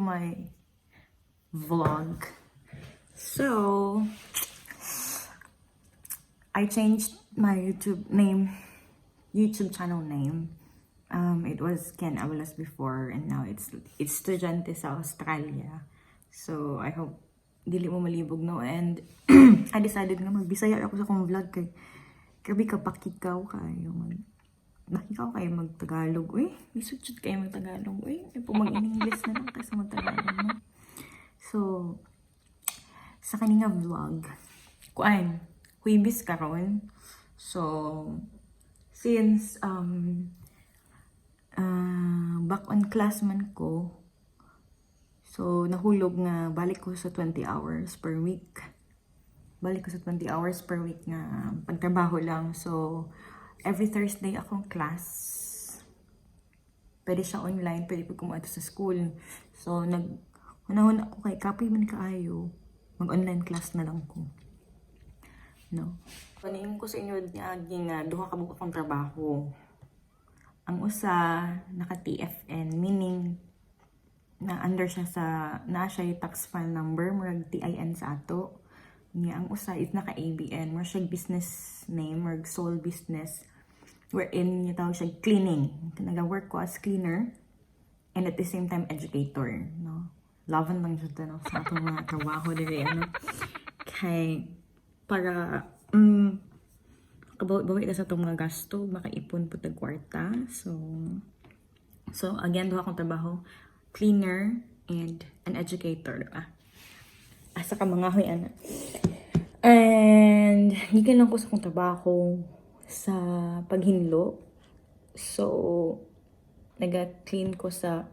my vlog. So, I changed my YouTube name, YouTube channel name. It was Ken Abalos before and now it's Estudyante sa Australia. So, I hope dili mo malibog, no? And I decided nga magbisaya ako sa akong vlog kay grabe ka pakikaw kayo mag nakikaw kayo mag-Tagalog. Uy, lisod jud kayo mag-Tagalog. Uy, ay po mag-English na lang kaysa mag-Tagalog, no? So, sa kaninga vlog, kuan, Huwebes karon. So, since back on class man ko, so nahulog nga balik ko sa 20 hours per week. Balik ko sa 20 hours per week nga pagtrabaho lang. So, every Thursday akong class. Pwede siya online, pwede po kumuha sa school. So, nag hunahuna ako kay kapoy man kaayo, mag-online class na lang ko. No? Paniin ko sa inyo niagi nga duha ka buok akong trabaho. Ang usa naka TFN, meaning na under siya sa na siya yung tax file number, murag TIN sa ato. Niya ang usa is naka ABN, murag siya business name, murag sole business wherein niya tawag siya cleaning. Naga-work ko as cleaner and at the same time educator, no? Laban lang jud, no, sa atong mga trabaho diri, ano. Kay para kabawi-bawi na sa atong mga gasto, makaipon pud tag kwarta. So again, duha akong trabaho, cleaner and an educator, diba? Asa ka mga huy, ana. And gikan lang ko sa akong trabaho sa paghinlo. So, naga-clean ko sa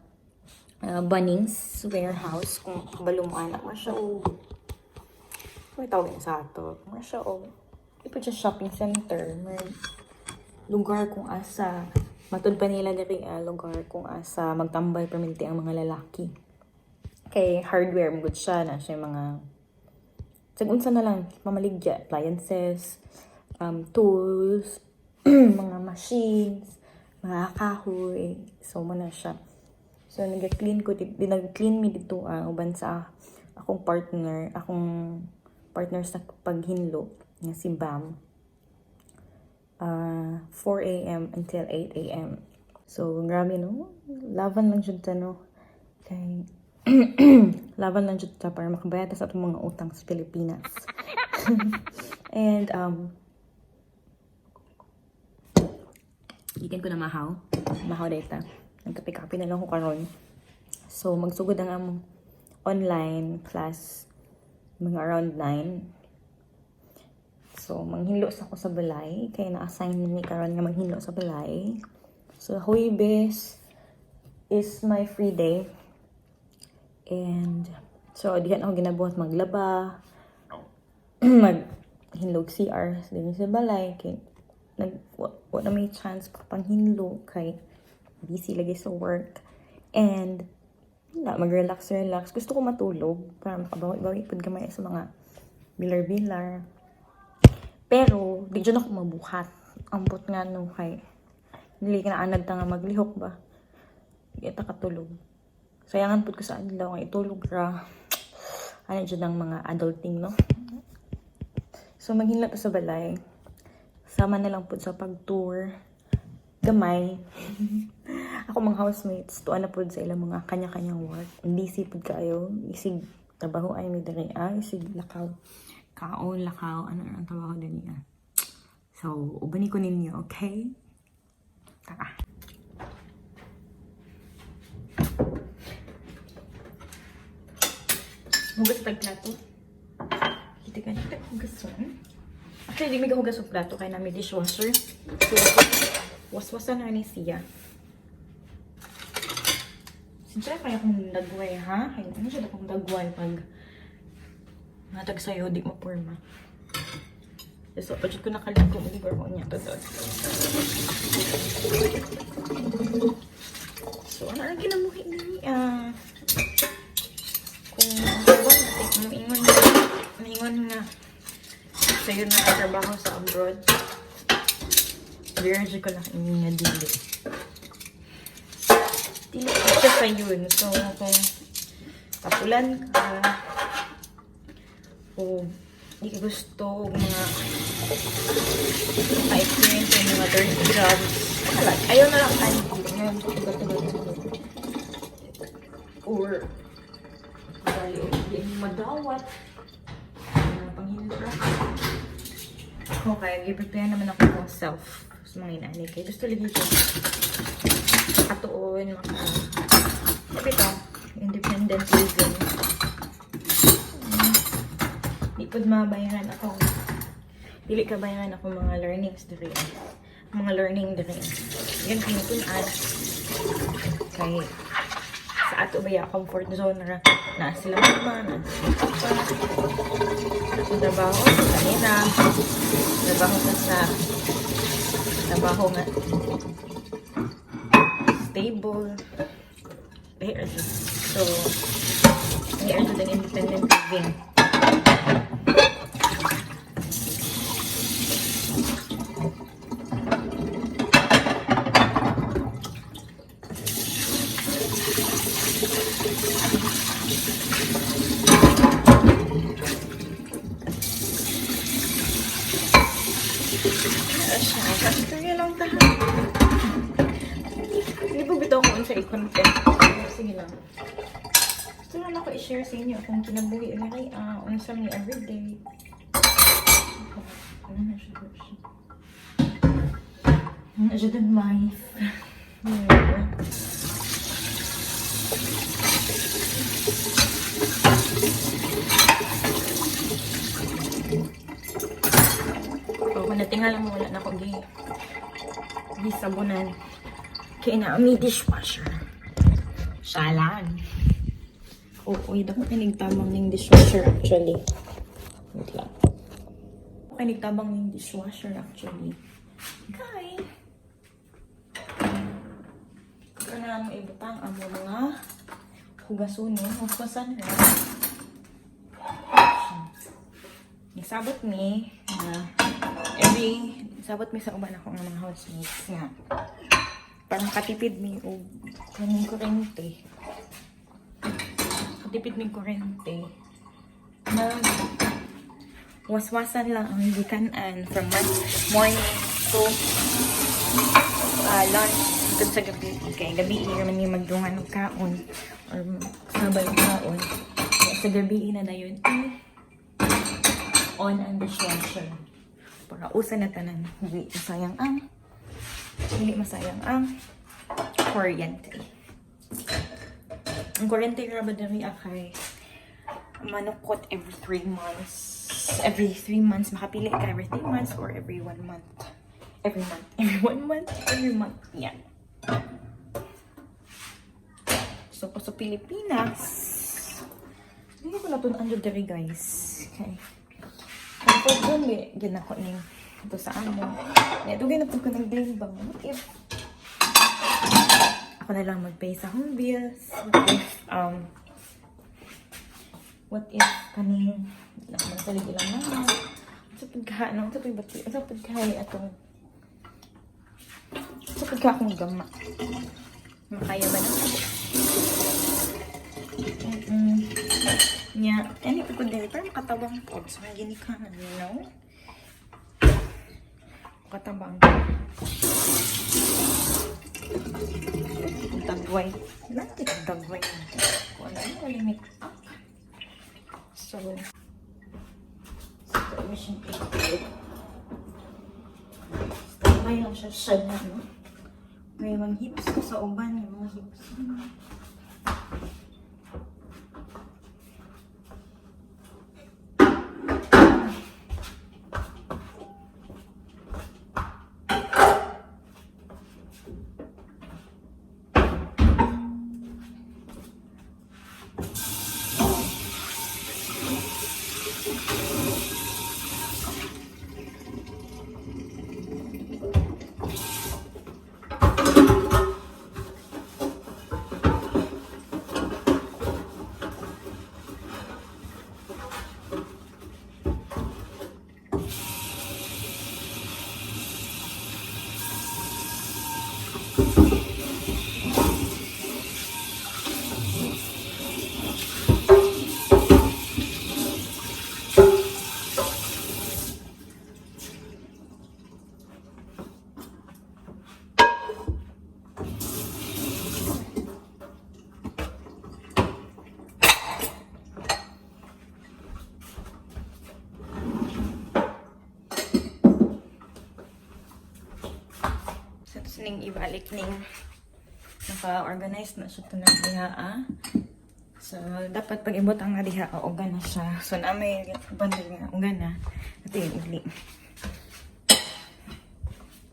Bunnings warehouse. Kung kabalo mo anak mo siya o may tawag niya sa ato. Mo siya o ipo siya shopping center. May lugar kung asa matud pa nila diri, lugar kung asa magtambay perminti ang mga lalaki. Kay hardware mo gud siya na siya mga sag unsa na lang mamaligya, appliances, tools, mga machines, mga kahoy. So mo na siya. So nag-clean ko di, nag-clean mi dito uban sa akong partner sa paghinlo nga si Bam. 4 a.m. until 8 a.m. So, grabe, no? Laban lang jud ta, no? Kay, laban lang jud ta para makabayad ta sa atong mga utang sa Pilipinas. And, gikan ko na mahaw. Mahaw data. Nagkape-kape na lang ko karon. So, magsugod ang among online class mga around 9. So, manghinlo sa ako sa balay. Kaya na-assign ni karon nga manghinlo sa balay. So, Huwebes is my free day. And, so, dihan ako ginabuhat maglaba, maghinlog CR din sa balay. Kay, wa na may chance pa panghinlo kay busy lagi sa work. And, wala, mag-relax, relax. Gusto ko matulog para makabawi-bawi pud gamay sa mga bilar-bilar. Pero, di dyan ako mabuhat. Ambot nga no, kay dili ka na anad ta nga maglihok ba. Di ta katulog. Sayangan pud ko sa adlaw nga itulog ra. Ano dyan ang mga adulting, no? So, maghinla ta sa balay. Sama na lang pud sa pag-tour. Gamay. Ako mga housemates, tuwa na pud sa ilang mga kanya-kanyang work. Busy pud kayo. Isig trabaho ay may diri isig lakaw. Kaon, lakaw, ano ang trabaho din niya. So, ubani ko ninyo, okay? Tara. Hugas tag plato. Kita ka na hugason. Actually, di mi hugas og plato kay nami dishwasher. So, waswasan na ni siya. Siyempre, kaya kong dagway, ha? Kaya ano siya akong dagway pag natag sa'yo, di mapurma. So, pag ko nakaligo, lugar ko niya to doon. So, ano ang ginamuhi niya? Kung ba, muingon muingon nga sa'yo na trabaho sa abroad. Virgin ko lang ini nga dili. Dili ko siya sa yun. So, kung Tapulan ka o di ka gusto og mga ka-experience ng mga dirty jobs. Wala. Ayaw na lang ani. Ngayon, tugat-tugat. Or, dali, di mo madawat. Panghinlo ra. Okay, i-prepare naman ako akong self sa mga inani. Kaya gusto lagi ko katuon, maka, sabi to, independent living. Di pod mabayaran ako. Dili ka bayaran ako mga learnings diri. Mga learning diri. Yan tinutun-an. Kay sa ato ba ya comfort zone ra na sila mama, na sila papa. Sa trabaho sa kanila. Trabaho ka sa trabaho nga stable. Lahi ra siya. So, lahi ra jud ang independent living. Ano siya? Kastorya lang ta. Hindi po bitaw ko sa i-content. Sige lang. Gusto lang ako i-share sa inyo kung kinabuhi na kay unsa mi everyday. Ano na siya? Ano siya the life. Yeah. Oh, kung natingala mo, wala na ako gisabunan. Kaya na, may dishwasher. Salan. Oo, oh, uy, dako kinigtabang ning dishwasher actually. Wait lang. Kinigtabang ning dishwasher actually. Kay. Ito na mo ibutang ang mga hugasunin. Hugasan ra. Nisabot mi na every sabot mi sa uban ako ng mga housemates nga parang katipid mi og kaning kuryente. Katipid mi kuryente. Mag waswasan lang ang gikanan from morning to lunch hangtod sa gabi. Kay gabi naman yung magdungan og kaon or sabay og kaon. Kaya sa gabi na dayon ay on ang dishwasher. Para usa na tanan. Hindi masayang ang kuryente. Ang kuryente ra ba diri akay manukot every 3 months. Every 3 months, makapili ka every 3 months or every one month. Every month. Every one month. Every month. Yeah. So, ko sa Pilipinas, hindi ko natun-an jud diri, guys. Okay. Comfort zone, di, ginako ning ito sa amo. Yeah, dugay na pud ko nag bang. What if ako na lang mag-pay sa home bills? What if kaning magsalig ilang mama? Sa pagka, no? Sa pagka, sa pagka atong sa pagka akong gama. Makaya ba na? Nya, ani ko diri pero makatabang pod sa mga ginikanan? Makatabang. Dagway. Nanti dagway. Kung ano ano make up. So, mission 8. Standby lang siya na, no? May mga hips ko sa uban, yung mga hips. Ning ibalik ning naka-organize na siya tanan diha ah. So, dapat pag ibutang na diha, uga na siya. So, na may bundle nga, uga na. Ito yung uli.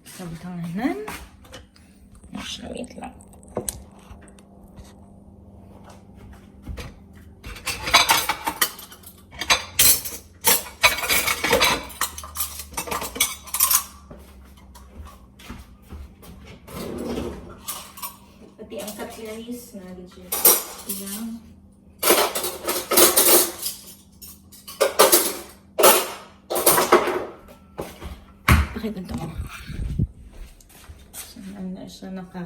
So, butanganan. Siya, wait lang. Pati ang cutleries na legit. Iyang. Pakita ito mo. So, ano na siya naka...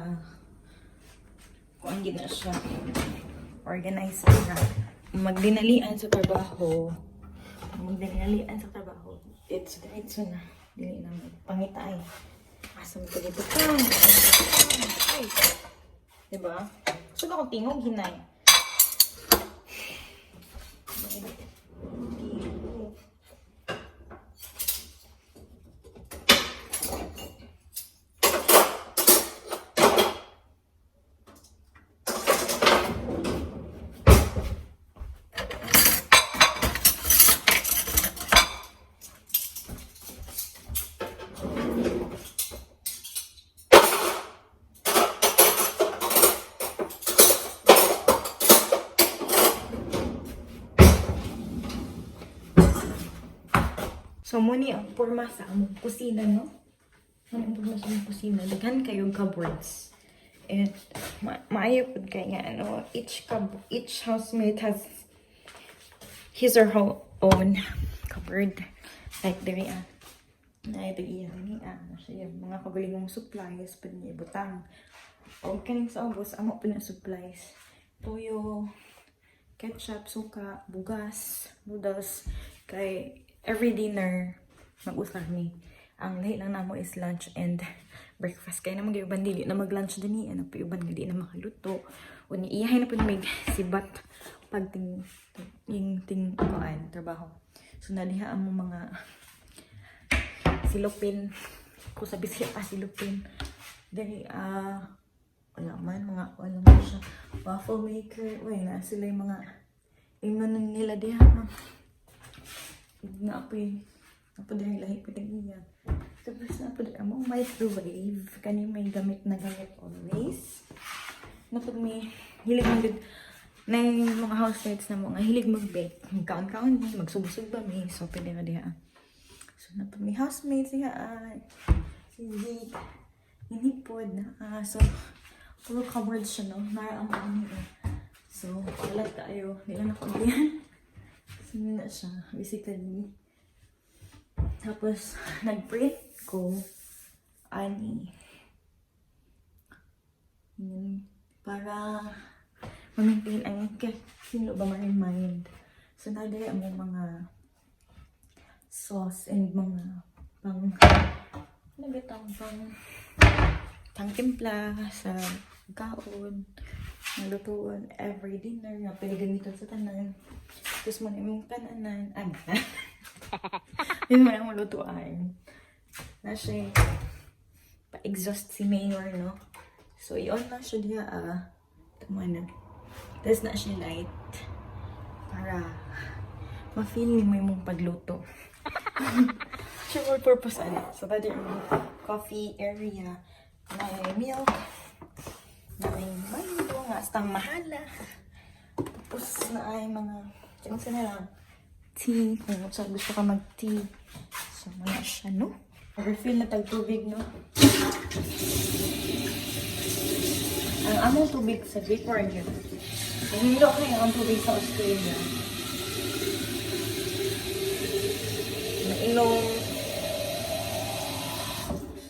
Kung na siya. Organized na. Magdinalian sa trabaho. Magdinalian sa trabaho. It's diretso na. Dili na pangita ay. Asa mo ito dito pa? Ay. Diba? Gusto ko akong tingog, hinay. So, muni ang porma sa among kusina, no? Muni ang porma sa among kusina. Daghan kayong cupboards. And maayo pud kay nga ano, each housemate has his or her own cupboard. Like diri ah. Na ito iya ni ah, na siya yung mga kagalingong supplies pud niya ibutang. Og kaning sa ubos amo pud na supplies. Toyo, ketchup, suka, bugas, noodles. Kay every dinner, mag-usar mi. Ang lahi lang namo is lunch and breakfast. Kaya naman uban dili na mag-lunch dini. Ano pa uban nga di na makaluto. O ni iyahay na pud mig sibat pag ting ting ting kuan trabaho. So naliha ang mga silupin ko sa Bisaya pa silupin. Diri ah wala man mga wala man siya waffle maker. Uy, na sila yung mga ingnon nila diha. Na apoy apo diri lahi pud ang iya. Tapos na po diri among microwave kani may gamit na gamit always. Na pag may hilig man gud na yung mga housemates na mga hilig mag-bake, magkaon-kaon mi, magsugba-sugba mi, so pwede na diha. So na pag may housemates diha, ah, si Zeke, inipod na, ah, so puro cupboard siya, no? Nara ang ano eh. So, kalat kaayo. Di lang ako diyan. So, yun na siya, basically. Tapos, nag-print ko, ani, yun, para ma-maintain ang sino ba ma-remind. So, nadali ang mga sauce and mga pang, ano ba itong pang, pang timpla sa kaon, nalutuan every dinner, nga pwede gamiton sa tanan. Tapos mo na yung kananan, ano, yun mo na ang lutuan. Na siya, pa-exhaust si Mayor, no? So, i-on na siya diha, ah. Tama na. Tapos na siya light. Para ma-feel ni mo yung pagluto. Siya all purpose, ano. So, pwede yung coffee area. May milk. Na may Milo nga, astang mahala. Tapos na ay mga, kung saan na lang, tea. Kung saan gusto ka mag-tea. So, muna siya, no? Refill na tag tubig, no? Ang among tubig sa Great Warrior. Hinilo kayo ang tubig sa Australia. Mainom.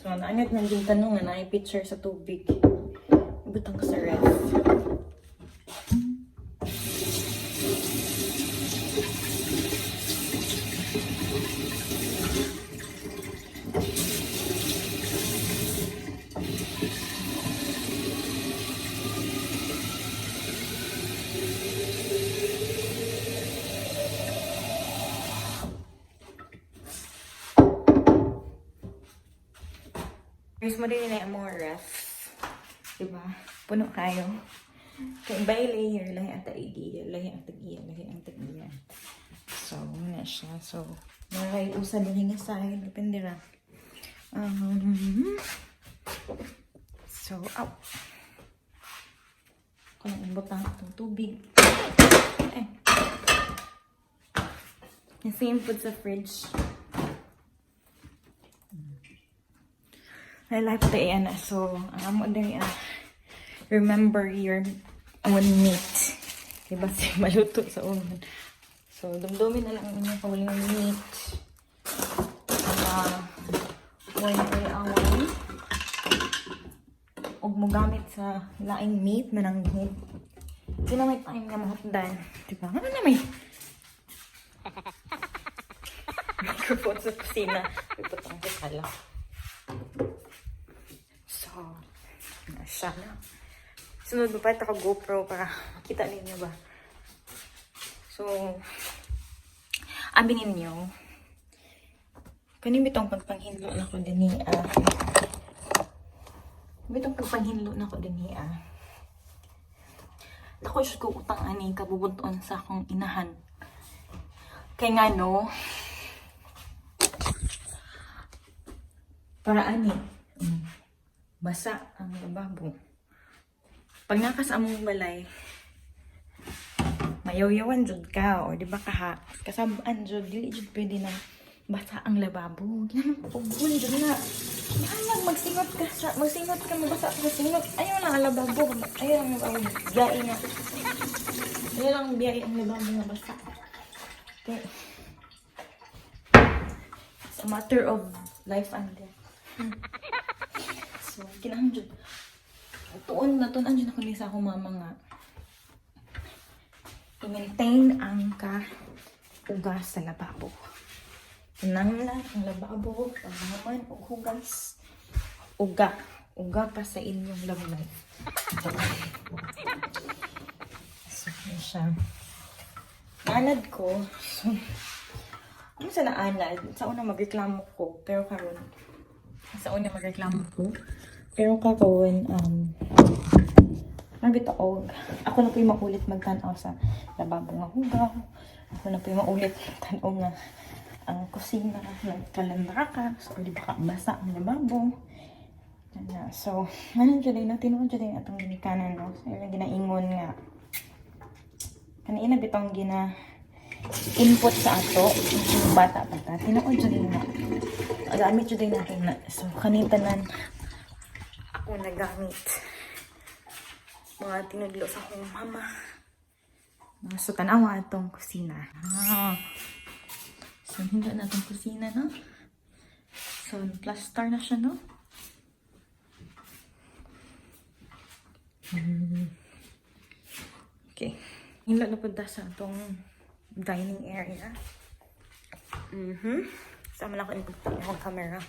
So, naangat ng din tanong na picture sa tubig. Ibutang ko sa ref. Mismo din nila ang mga ref. Diba? Puno kayo. Kay by layer, lahi ang tag-iya, lahi ang tag-iya, lahi ang tag-iya. So, muna siya. So, naray usa din nga side. Depende ra. So, out. Kung ibutang itong tubig. Eh. Yung same food sa fridge. I like the ana. So, ang amo din remember your own meat. Diba si maluto sa oven. So, dumdumin na lang ang inyong kaugalingong meat. Away away. Og mo gamit sa laing meat na nanghid. Di na may time nga mahutdan. Diba? Ano na may microphone sa kusina? Iputang ko pala. So, na siya na. Sunod mo pa ito ko GoPro para makita ninyo ba. So, abi ninyo, kaning bitong pagpanghinlo na ko dinhi ah. Bitong pagpanghinlo na ko dinhi ah. Dako jud ko utang ani kabubut-on sa akong inahan. Kay nga no, para ani, basa ang lababo. Pag naka sa among balay, mayawyawan jud ka or di ba kaha kasabaan jud, dili jud pwede na basa ang lababo. Ginang pugon jud na. Kinahanglan magsingot ka sa magsingot ka, mabasa ka sa singot. Ayaw lang ang lababo. Ayaw lang ang lababo. Biyahe na. Ayaw lang biyahe ang lababo nga basa. Okay. It's a matter of life and death. So, kinahanglan jud. Tuon na tuon jud ako ni sa akong mama nga i-maintain ang ka ugas sa lababo. Kinahanglan ang lababo paghaman og hugas. Uga. Uga pa sa inyong love life. So, yun siya. Naanad ko. So, ano sa naanad? Sa una magreklamo ko. Pero karon sa una magreklamo ko. Pero karon ano bitaw, ako na po yung maulit magtanaw sa lababo nga hugaw. Ako na po yung maulit tanaw nga ang kusina, nagkalandraka. So, di ba ka basa ang lababo. Ana, so, ano dyan na, tinuod dyan atong ginikanan, no? So, yung ginaingon nga, kanina bitong gina input sa ato, yung bata pa ta, tinuod dyan na. Gamit dyan natin na. So, kanintanan, ako nagamit mga tinudlo sa akong mama. So, tanawa atong kusina. Ah. So, hindi na atong kusina, no? So, plaster na siya, no? Okay. Hinlo na punta sa atong dining area. Sama na ako yung camera.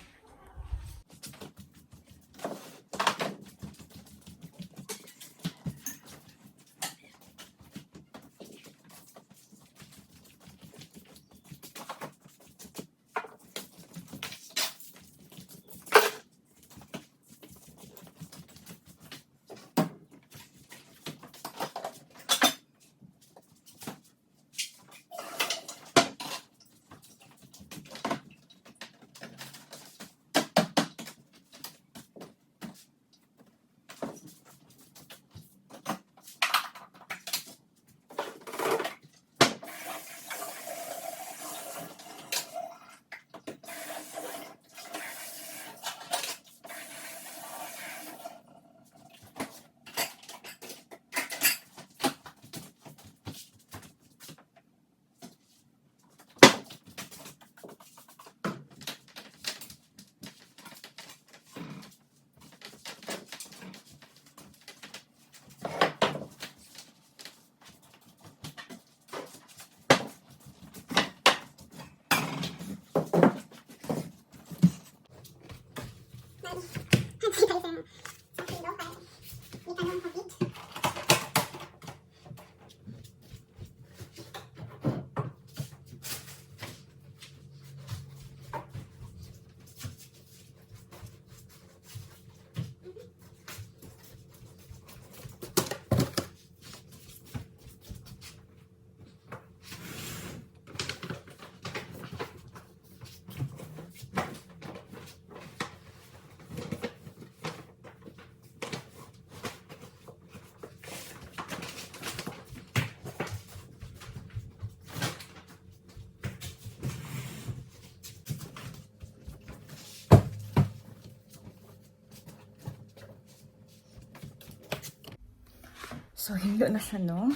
So, hinlo na siya, no?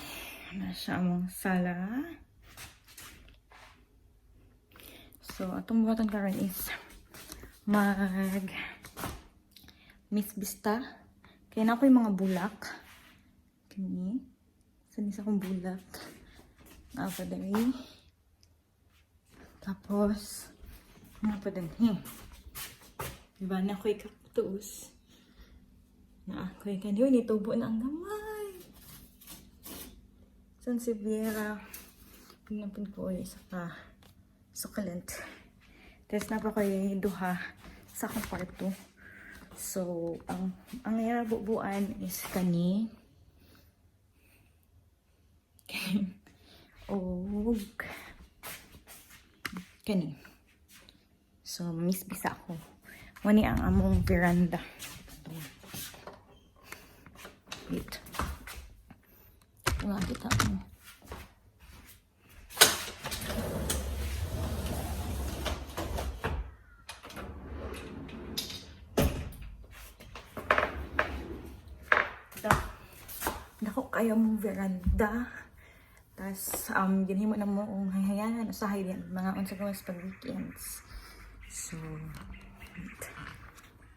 Na siya among sala. So, atong buhaton karon is mag Miss Bista. Kaya na ako yung mga bulak. Kani. Sa sa akong bulak. Nga pa dali. Tapos, nga pa dali. Diba na ako'y cactus. Na ako'y kani. Uy, nitubo na ang gamay. Sansevieria. Pinapin ko ulit sa ka succulent. Tapos na pa ko duha sa akong kwarto. So, ang bubuan is kani. Og kani. So, miss bisa ako. Wani ang among veranda. Wait. Wala kita mo. Dako kayo mong veranda. Tas, ginhimo na mo kung hayanan, usahay din, mga unsa gawas pag weekends. So, wait.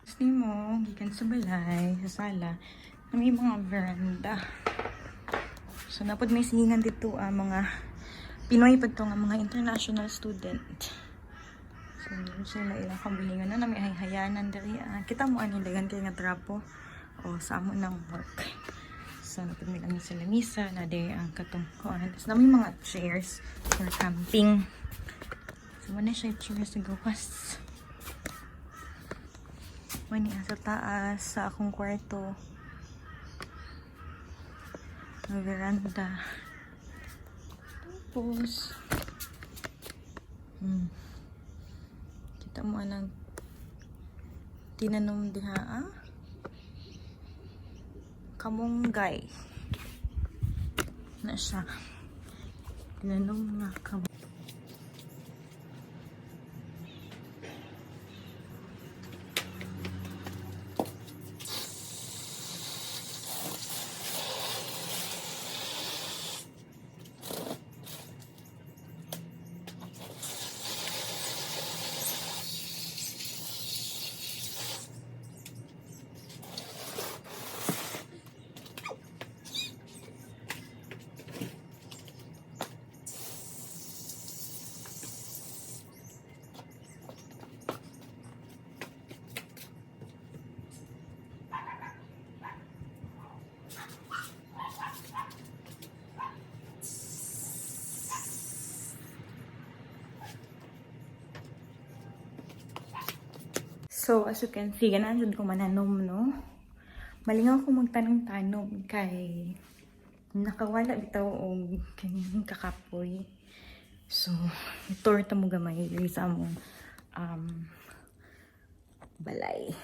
Tapos nimo, gikan sa balay, sa sala, na may mga veranda. So, napod may singingan dito ang mga Pinoy pag to nga mga international student. So, sila ilang kabulingan na, na may hayhayanan diri. Ah, kita mo ani dagan kay nga trapo o sa amo ng work. So, napod may kami sa lamisa, na di ang katungkuan. Tapos na may mga chairs for camping. So, wala siya chairs sa gawas. Wala sa taas, sa akong kwarto. May veranda. Tapos, kita mo anang tinanom diha, ah? Kamunggay. Na siya. Tinanom nga kamunggay. So, as you can see, ganahan jud ko mananom, no? Malingaw ko magtanom-tanom kay nakawala bitaw og kaning kakapoy. So, tour ta mo gamay diri sa among balay.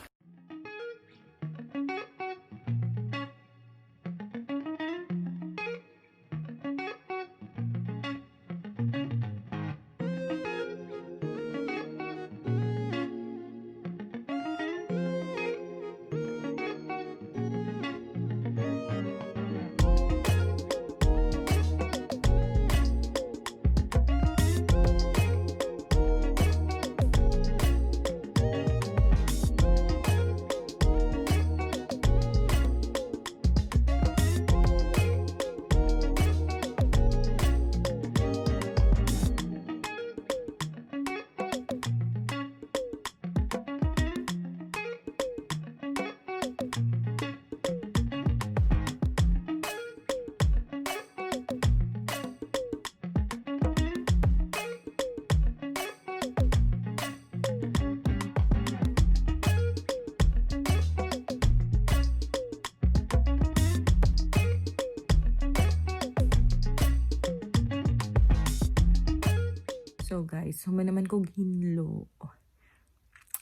So guys, human naman ko hinlo.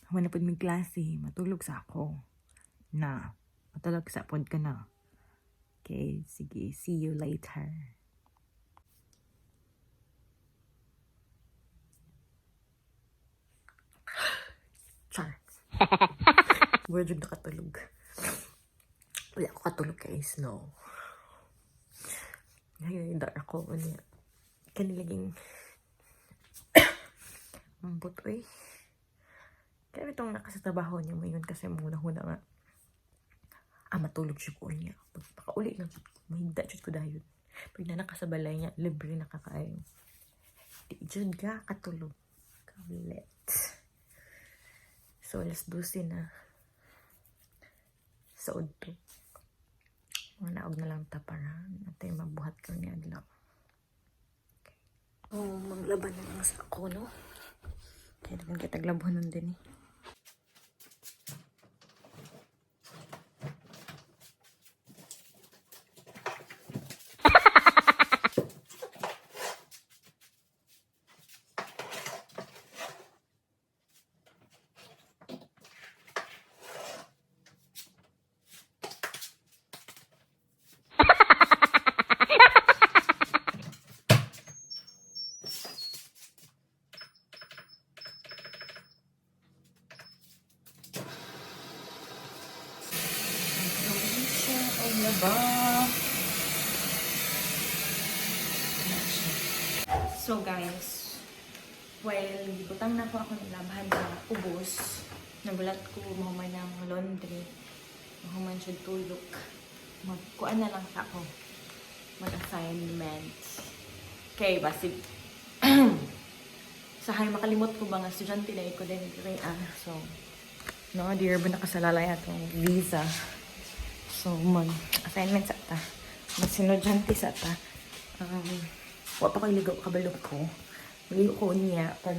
Human na pod mig klase, matulog sa ako. Na, matulog sa pod ka na. Okay, sige, see you later. Char. Wala jud nakatulog. Wala ako katulog, guys, no. Ngayon, ako unya. Kanilaging ambot, uy. Kaya itong naka sa trabaho niya mo yun kasi muna huna nga. Ah, matulog siya ko niya. Pag pakauli lang, mahigda jud ko dayon. Pag na naka sa balay niya, libre na kakayo. Di jud ka katulog. Kabulit. So, alas 12 na. Sa udto. Mga naog na lang ta para natin mabuhat ko niya adlaw. Oh, maglaban na lang sa ako, no? Kaya naman kita glabhonon din eh. Siya ay laba. So guys, while gibutang na ko ako ng labhan sa ubos, nagulat ko mahuman ng laundry, mahuman siya tulog. Magkuan na lang sa ako. Mag-assignment. Kay basig sa hay makalimot ko ba nga estudyante na ko din ah. So, no, dear ba nakasalalay atong visa. So, mag assignment sa ta. Magsinudyante sa ta. Wa pa ko'y ligo, kabalo ko. Maligo ko niya pag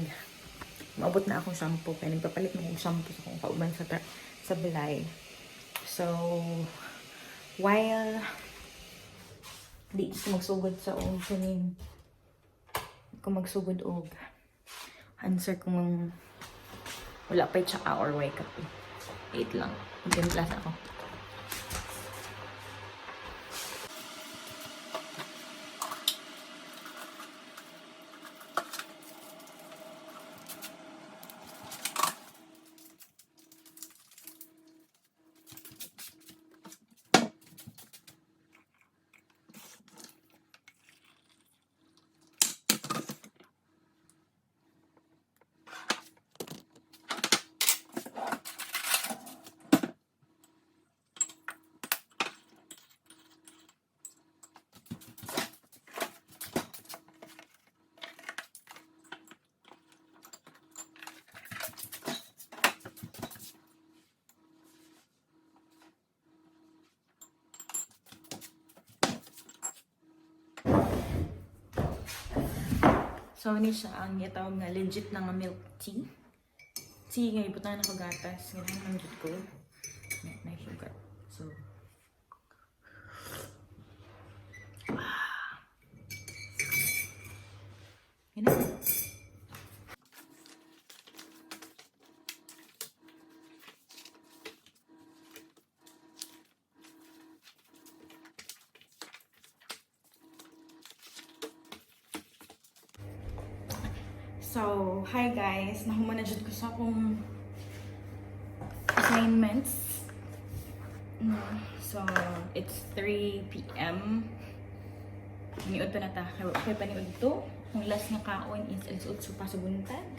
maabot na akong shampoo. Kaya nagpapalit na akong shampoo sa akong kauban sa balay. So, while di ko magsugod sa og kaning ko magsugod og answer kung wala pa'y tsaa or wake up eh. Wait lang. Magtimpla sa ako. So, ni siya ang gitawag nga legit na nga milk tea. Tea nga ibutang na ko gatas. Ganun man jud ko. May sugar. So, ah. Yun na. So, hi guys. Nahuman na jud ko sa akong assignments. No. So, it's 3 p.m. Niud pa na ta. Kay paniud to. Ang last nga kaon is alas 8 pa sa buntag.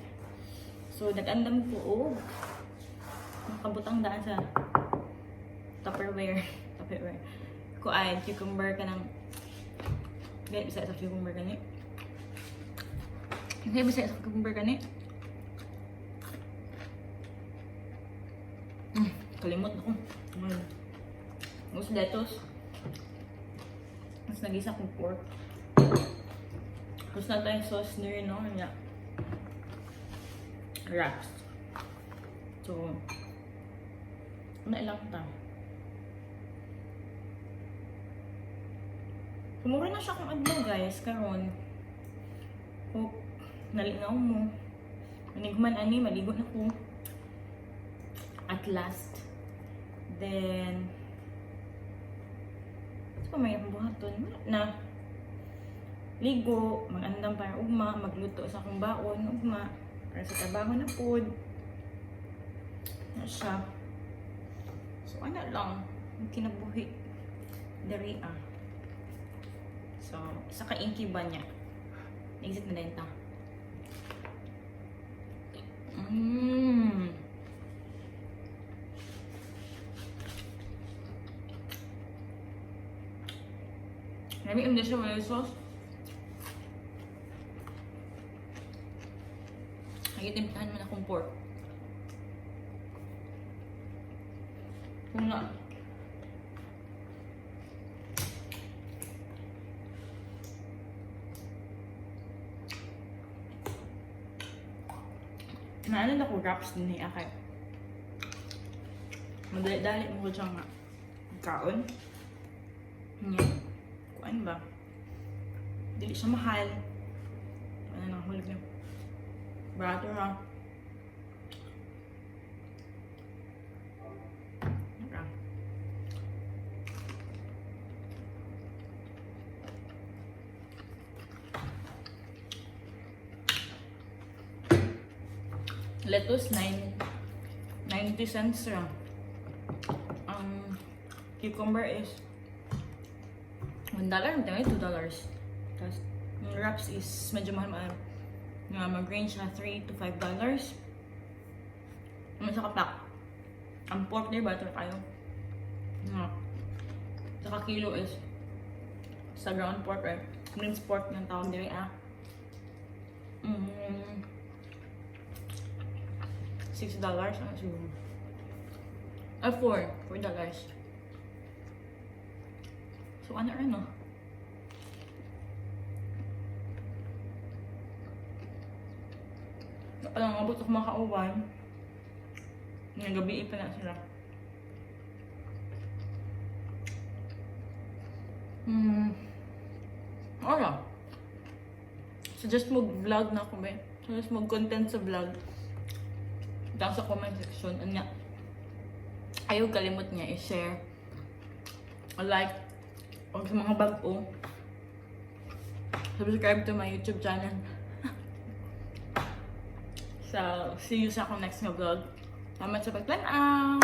So, nag-andam ko og nakabutang daan sa Tupperware. Tupperware. Kuan, cucumber ka ng ganit bisa sa cucumber gani. Hindi bisa sa cucumber gani. Kalimot ako. Tapos lettuce. Tapos nagisa kong pork. Tapos na tayong sauce niyo, no? Nya. Wraps. So, ano ilang ta? Kumura na siya kung adlaw, guys, karon. Hope, nalingaw mo. Manigman ani, maligo na ko. At last. Then, so may buhaton. Wala na. Ligo, mag-andam para ugma, magluto sa akong baon, ugma. Para sa trabaho na pod. Na siya. So, ano lang, ang kinabuhi. Dari ah. So, So, isa ka inky ba niya? Exit na din ta. Lami hindi siya wala sauce. Ay, timplahan mo na akong pork. Kung na. Naalala ko wraps din eh, akay. Madali-dali mo ko siya nga. Kaon. Nya. Kuan ba? Dili siya mahal. Ano nang hulog niya. Barato ha. Okay. Lettuce, 9, 90 cents ra. Ang cucumber is $1, hindi, $2. Tapos, yung wraps is medyo mahal-mahal. Nga mag-range na $3 to $5. Ano sa kapak? Ang pork there, butter kayo. Nga. Saka kilo is sa ground pork eh. Minced pork ng tawag nila ah. $6 ano siguro. Ah, 4. $4. So, ano rin, no? Alam, abot ako makauwan. Ngayong gabi pa na sila. Wala. Suggest mo vlog na ako, be. Suggest mo content sa vlog. Down sa comment section. Ano nga. Ayaw kalimot niya i-share. Like. O sa mga bago. Subscribe to my YouTube channel. So, see you sa akong next nga vlog. Salamat sa pagtanaw!